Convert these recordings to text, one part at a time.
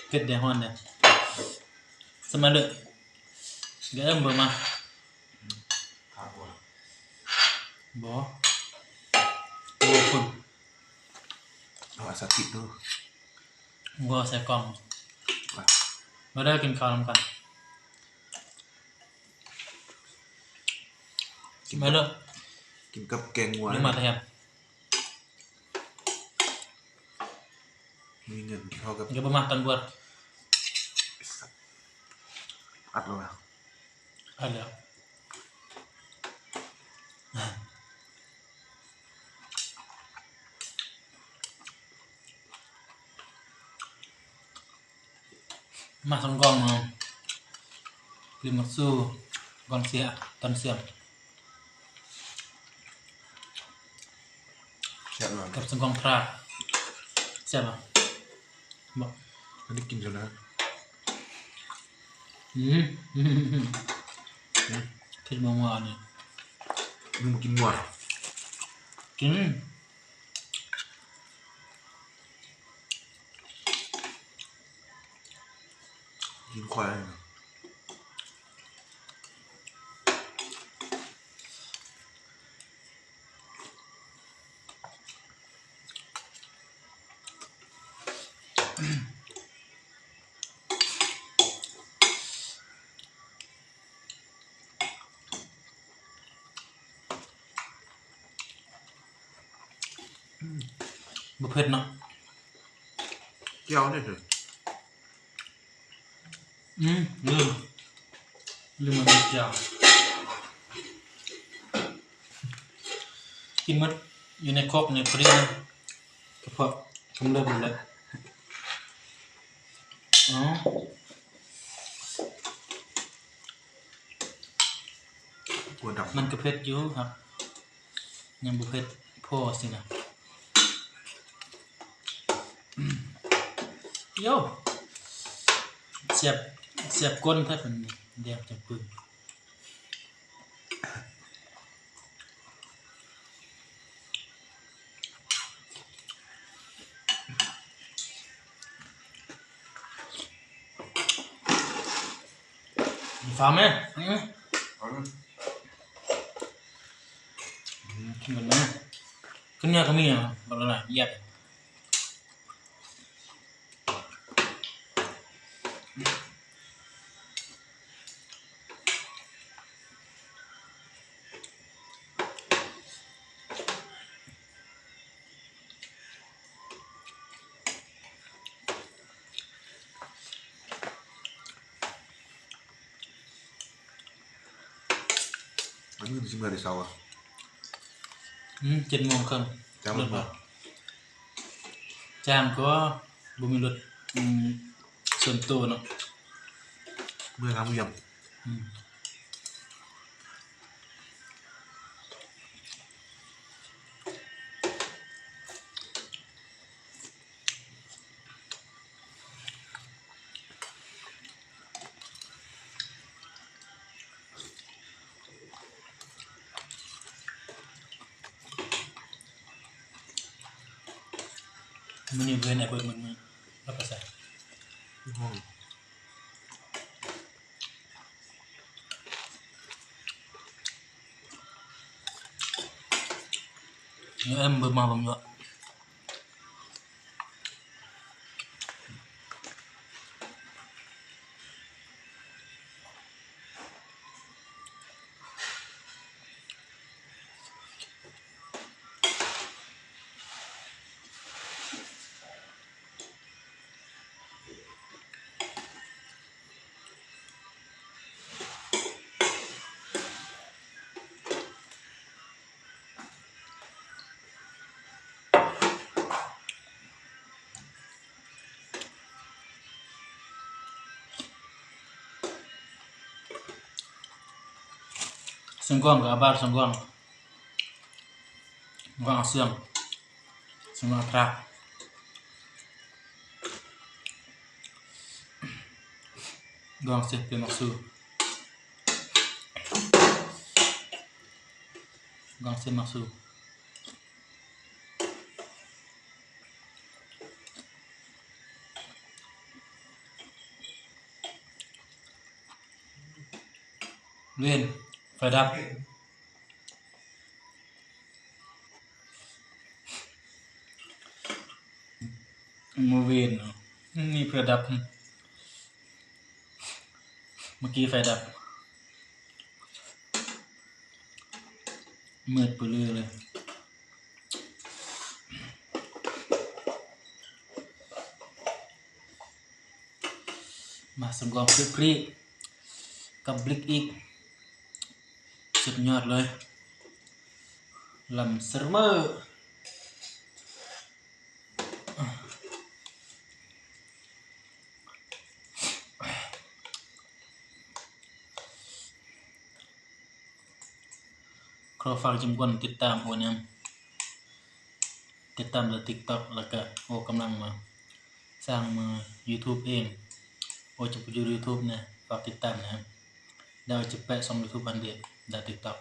ເຜັດແດ່ ຮ້ອນແດ່. ສະມາເດີ ເດີ ເບິ່ງມາ. ບໍ່ ບໍ່ຄຸນ ເອົາສາທິດດູ. ບໍ່ໃສ່ກ່ອງ. ມາເດີ ກິນເຂົ້ານຳກັນ. ມາເດີ ກິນກັບແກງງົວ ມາແທນ. ມີເງິນເທົ່າກັບ ຍັງບໍ່ມາຕອນບວດ. ອັດແລ້ວນະ ອັດແລ້ວ. ມາສອງກ່ອງເນາະ ລິມມັກຊູ ກ່ອງເສຍ ຕອນເຊື່ອມ ແຊບຫຼາຍ ກັບສອງກ່ອງພຣາ ແຊບບໍ່? ບໍ່ ອັນນີ້ກິນຢູ່ນະ. ອືມ ເຜັດບໍ່ໝໍ່ນີ້ ມຶງກິນໝໍ່ ກິນ. ກິນຄວາຍ. ບໍ່ເຜັດເນາະ ແຈ່ວນີ້ເດີ. ອືມ ລືມ ລືມເອົາແຈ່ວ ກິນໝົດຢູ່ໃນຄອກນີ້ພໍດີນະ ກະເພາະກຳເລີບຫັ້ນແຫຼະ. ອໍ ມັນກະເຜັດຢູ່ ຫາກຍັງບໍ່ເຜັດພໍຊິນະ. ໂຢ ແຊບ ແຊບກົ້ນແທ້ ເພິ່ນແດງຈັງປຶ້ງ. ຟາມແມ່ ອື ກິນເບິດແມ່ ຂຶ້ນເນື້ອກໍມີ ບັກຫຼາຍ ຢຽບ. ອັນນີ້ຊິເມືອແຕ່ເຊົ້າຫວາ? ອືມ ເຈັດໂມງເຄິ່ງ ຈ້າງລົດມາ ຈ້າງກໍບໍ່ມີລົດ ອືມ ສ່ວນໂຕເນາະ ເມືອທຳວຽກ ອືມ. ມື້ນີ້ເພິ່ນໃຫ້ເບິ່ງມື້ນີ້ ແລ້ວກໍໃສ່ ເອີ ເບິ່ງມາເບິ່ງຢູ່. ສອງກ່ອງກໍເອົາບາດສອງກ່ອງ ສອງກ່ອງເອົາເຊື່ອມ ສອງກ່ອງເອົາພຣາ ສອງກ່ອງເສຍເປັນໝາກຊູ ສອງກ່ອງເສຍໝາກຊູ. ເວນ ໄຟດັບ ມື້ວານນີ້ໄຟດັບ ເມື່ອກີ້ໄຟດັບ ມືດປຶເລີເລີຍ. ມາສຳກອງພຣິກໆ ກັບບລິກອີກ ສຸດຍອດເລີຍ ລຳເສີເມີ. ຂໍຝາກຈຸມຄົນຕິດຕາມໂອນຳ ຕິດຕາມຈາກຕິກຕັອກ ແລ້ວກະໂອກຳລັງມາສ້າງມືຢູທູບເອງ ໂອຈະໄປຢູ່ຢູທູບແນ່ ຝາກຕິດຕາມແນ່ ແລ້ວຈະແປະຊ່ອງຢູທູບອັນເດດ ແລະ ຕິກຕັອກ.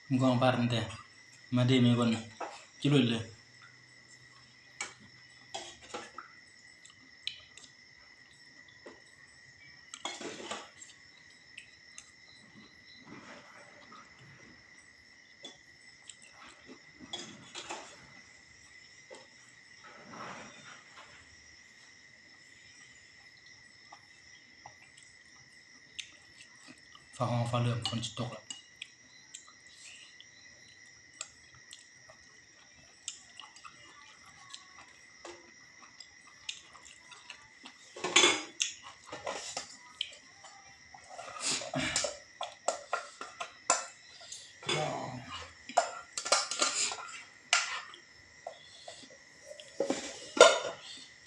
Gong parente. Made me gonna. Kilole. Fahon falem fon stock.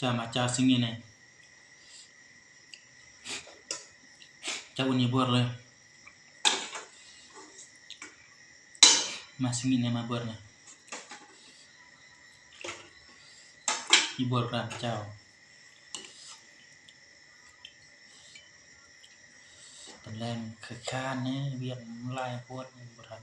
ຈາມາຈາຊິງນີ້ແນ່ ຈາອຸນຍາບວດເລີຍ ມາຊິງນີ້ແນ່ ມາບວດແນ່ ອີບວດພະເຈົ້າ. ຕອນແລງຄືຄ້ານແນ່ ວຽກຫຼາຍໂພດ ບໍ່ທັນ.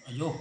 ອາໂຢ. ອ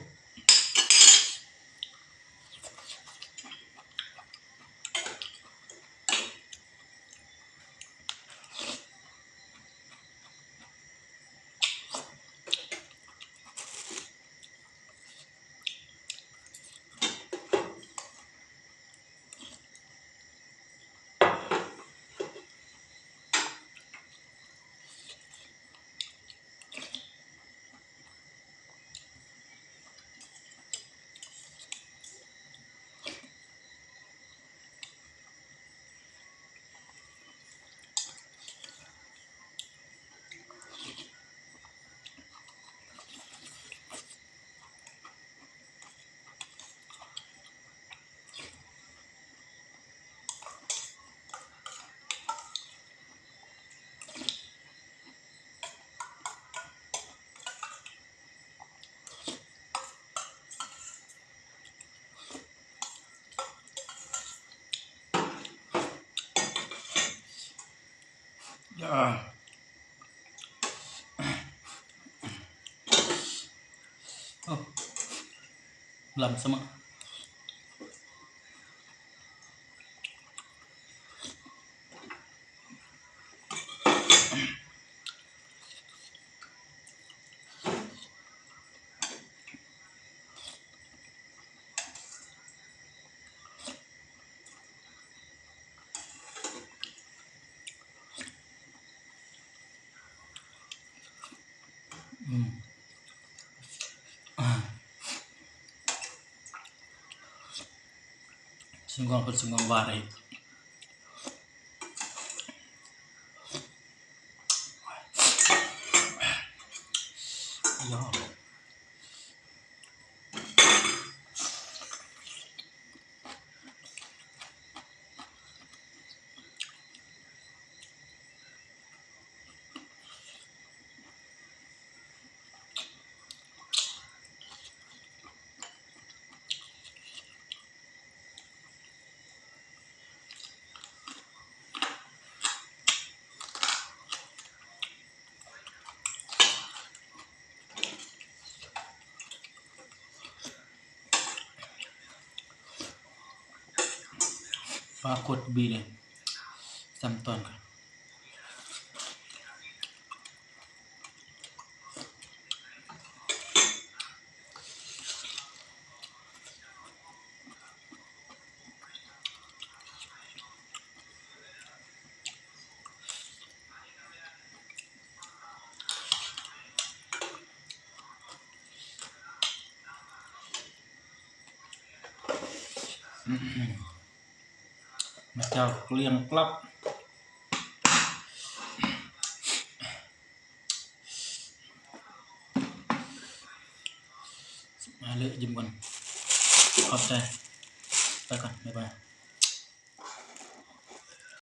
ໂອ້ ລ້ຳສະເໝີ. ອືມ ສະຫງົມ ເພິ່ນສະຫງົມວ່າໄດ້. ຝາກກົດບີເດີ້ ສາມຕອນ. ມາເຈົ້າກລຽງກລັບ ມາເລີະ ຍິ້ມກ່ອນ ຂອບໃຈ ໄປກ່ອນ ບາຍບາຍ.